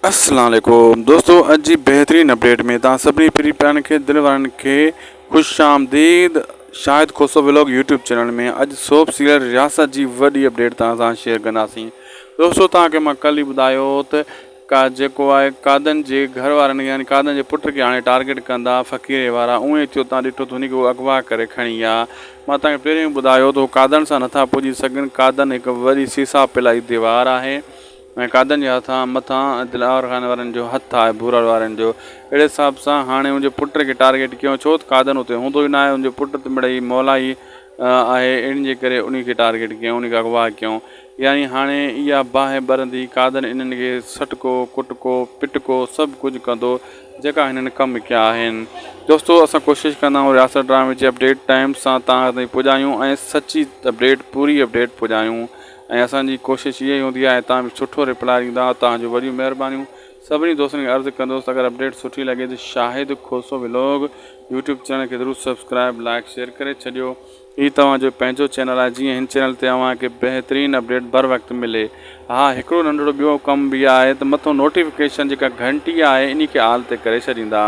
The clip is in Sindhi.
السلام عليڪم دوستو اڄ جي بهترين اپڊيٽ ۾ توهان سڀني پري پيارن کي دل وارن کي خوش آمديد Shahid Khoso vlog YouTube channel ۾ اڄ سوپ سيريل رياست جي وڏي اپڊيٽ توهان سان شيئر ڪنداسين دوستو توهان کي مان ڪل ئي ٻڌايو ته ڪا جيڪو آهي قادن جي گهر وارن يعني قادن جي پٽ کي هاڻي ٽارگيٽ ڪندا فقيري وارا اونئي ٿيو توهان ڏٺو ته هن کي اغوا ڪري کڻي ويا مان توهان کي پهريون ٻڌايو ته هو قادن سان نٿا پڄي سگهن قادن هڪ وڏي سيسا پلائي ديوار آهي ۽ قادن جي هٿان مٿان دلاور خان وارن جو هٿ آهي ڀورل وارن جو اهڙي حساب سان هاڻي ان جي پٽ کي ٽارگيٽ ڪيو ڇو ته قادن اتي هوندو ئي ناهي ان جو پٽ ته مڙئي مولائي آهي ان جي ڪري ان کي ٽارگيٽ ڪيو ان کي اغوا ڪيو يعني هاڻي اها باهه ٻرندي قادن انهن کي سٽڪو ڪٽڪو پٽڪو سڀ ڪجهه ڪندو جيڪا هنن ڪم ڪيا آهن دوستو اسان ڪوشش ڪندا آهيون رياست ڊرامي جي اپڊيٽ ٽائيم سان توهان تائين پڄايون ۽ سچي اپڊيٽ پوري اپڊيٽ پڄايون ۽ اسان جي ڪوشش اها ئي هوندي آهي توهان به سٺو ريپلائي ڏيندا توهان جون وڏيون مهربانيون سڀني دوستن کي عرض ڪندس ته اگر اپڊيٽ سٺي لڳي ته Shahid Khoso vlog YouTube channel کي ضرور سبسڪرائب لائڪ شيئر ڪري ڇڏيو هي توهان جو پنهنجو چينل آهي جيئن هن چينل تي اوهان کي بهترين اپڊيٽ بر وقت ملي ها هڪڙو ننڍڙو ٻيو ڪم به آهي ته مٿو نوٽيفڪيشن جيڪا گهنٽي آهي انهي کي آل تي ڪري ڇڏيندا.